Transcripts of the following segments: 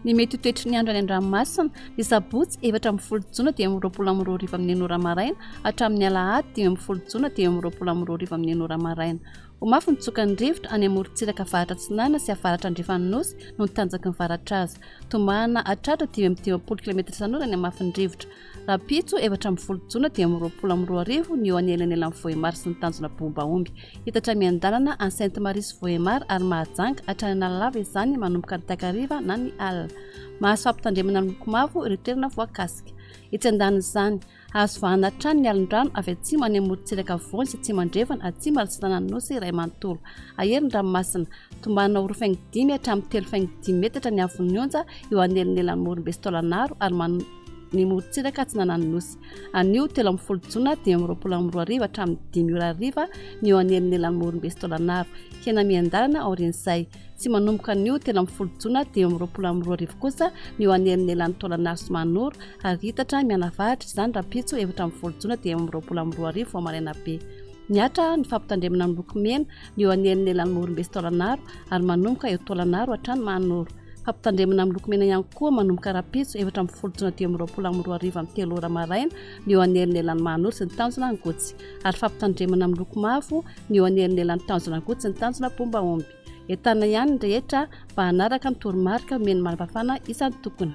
Ny mety ho toetry ny andro any an-dranomasina, ny sabotsy 14 jona 2025 amin'ny enina ora maraina hatramin'ny alahady 15 jona 2025 amin'ny enina ora maraina. Ho mafy ny tsokan'ny rivotra any amorontsiraka avaratra atsinanana sy avaratra andrefan'ny Nosy noho ny tanjaky ny varatraza. Tombanana hahatratra 55 kilometatra isan'ora ny hamafin'ny rivotra. Rahampitso 14 jona 2025 ny eo anelanelan'i Vohemar sy ny tanjona Bombaomby. Hitatra miandalana any Sainte Marie sy Vohemar ary Mahajanga hatrany Analalava izany manomboka ny takariva na ny alina. Mahazo fampitandremana miloko mavo ireo toerana voakasika. Etsy andanin'izany, hahazo vahana hatrany ny alin-drano avy atsimo any amin'ny morontsiraka afovoany sy atsimo andrefana, atsimo ary atsinanan'ny Nosy iray manontolo. Hahery ny ranomasina. Tombanana ho roa faingo dimy hatramin'ny telo faingo dimy metatra ny haavon'ny onja eo anelanelan'i Morombe sy Taolagnaro ary ny morontsiraka atsinanan'ny Nosy. Anio 13 jona 2025 hatramin'ny dimy ora hariva ny eo anelanelan'i Morombe sy Taolagnaro. Hena miandalana aorian'izay. Tsy manomboka anio 13 jona 2025 kosa ny eo anelanelan'i Taolagnaro sy Mahanoro ary hiitatra mianavaratra izany rahampitso 14 jona 2025 vao maraina be. Mihatra ny fampitandremana miloko mena ny eo anelanelan'i Morombe sy Taolagnaro ary manomboka eo Taolagnaro hatrany Mahanoro. Fampitandremana miloko mena ihany koa manomboka rahampitso 14 jona 2025 amin'ny telo ora maraina ny eo anelanelan'i Mahanoro sy ny tanjona Angotsy ary fampitandremana miloko mavo ny eo anelanelan'ny tanjona Angotsy sy ny tanjona Bombaomby. Entanina ihany ny rehetra mba hanaraka ny toromarika omen'ny manam-pahefana isan-tokony.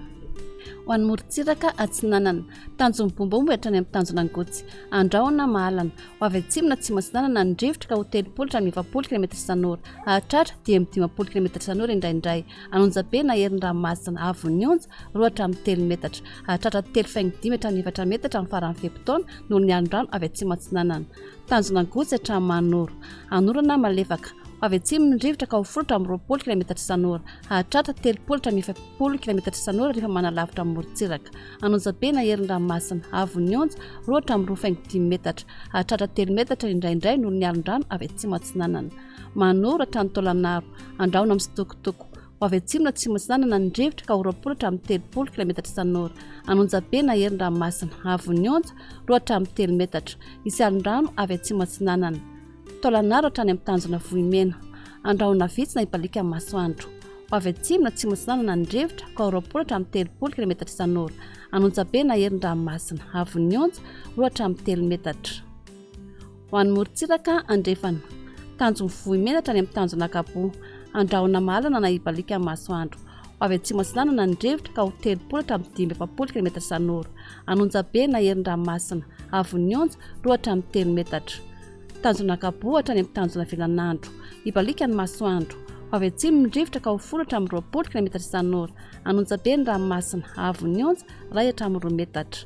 Ho an'ny morontsiraka atsinanana, tanjon'ny Bombaomby hatrany amin'ny tanjona Angotsy. Andrahona mahalana. Ho avy atsimo na atsimo atsinanana ny rivotra ka ho 30 hatramin'ny 40 kilaometatra isan'ora. Hahatratra 55 kilaometatra isan'ora indraindray. An'Onjabe na herin'ny ranomasina, haavon'ny onja, roa hatramin'ny telo metatra. Hahatratra telo faingo dimy hatramin'ny efatra metatra amin'ny faran'ny fe-potoana noho ny alon-drano avy atsimo atsinanana. Tanjona Angotsy hatramin'ny Mahanoro. Anorana malefaka. Ho avy atsimo ny rivotra ka ho folo hatramin'ny 20 kilaometatra isan'ora. Hahatratra 30 hatramin'ny 40 kilaometatra isan'ora rehefa manalavitra ny morontsiraka. An'Onjabe na herin'ny ranomasina. Haavon'ny onja, roa hatramin'ny roa faingo dimy metatra. Hahatratra telo metatra indraindray noho ny alon-drano avy atsimo atsinanana. Mahanoro hatrany Taolagnaro. Andrahona misitokotoko. Ho avy atsimo na atsimo atsinanana ny rivotra ka ho 20 hatramin'ny 30 kilaometatra isan'ora. An'Onjabe na herin-dranomasina. Haavon'ny onja, roa hatramin'ny telo metatra. Hisy alon-drano avy atsimo atsinanana. Taolagnaro hatrany amin'ny tanjona Vohimena. Andrahona vitsy na hibaliaka ny masoandro. Ho avy atsimo na atsimo atsinanana ny rivotra ka ho 20 hatramin'ny 30 kilaometatra isan'ora. An'Onjabe na herin-dranomasina. Haavon'ny onja, roa hatramin'ny telo metatra. Ho an'ny morontsiraka andrefana. Tanjon'ny Vohimena hatrany amin'ny tanjona Ankaboa. Andrahona mahalana na hibaliaka ny masoandro. Ho avy atsimo atsinanana ny rivotra ka ho 30 hatramin'ny 45 kilaometatra isan'ora. An'Onjabe na herin-dranomasina. Haavon'ny onja, roa hatramin'ny telo metatra. Tanjona Ankaboa hatrany amin'ny tanjona Vilanandro. Hibaliaka ny masoandro. Ho avy atsimo ny rivotra ka ho folo hatramin'ny 20 kilaometatra isan'ora. An'Onjabe ny ranomasina. Haavon'ny onja, iray hatramin'ny roa metatra.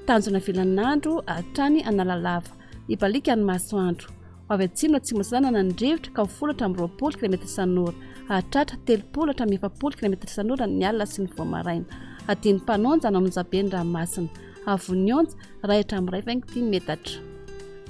Tanjona Vilanandro hatrany Analalava. Hibaliaka ny masoandro. Ho avy atsimo na atsimo atsinanana ny rivotra ka ho folo hatramin'ny 20 kilaometatra isan'ora. Hahatratra 30 hatramin'ny 40 kilaometatra isan'ora ny alina sy ny vao maraina. Hadino Mpanonja na Onjabe ny ranomasina. Haavon'ny onja, iray hatramin'ny iray faingo dimy metatra.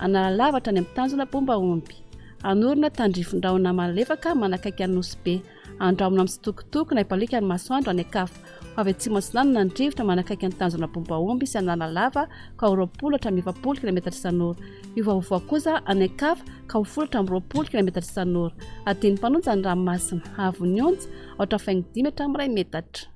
Analalava hatrany amin'ny tanjona Bombaomby. Hanorina tandrifin-drahona malefaka manakaiky an'i Nosy Be. Andrahona mitsitokotoko na hibaliaka ny masoandro any an-kafa. Ho avy atsimo atsinanana ny rivotra manakaiky ny tanjona Bombaomby sy Analalava ka ho 20 hatramin'ny 40 kilaometatra isan'ora. Hiovaova kosa any an-kafa ka ho folo hatramin'ny 20 kilaometatra isan'ora. Hadino mpanonja ny ranomasina. Haavon'ny onja, aotra faingo dimy hatramin'ny iray metatra.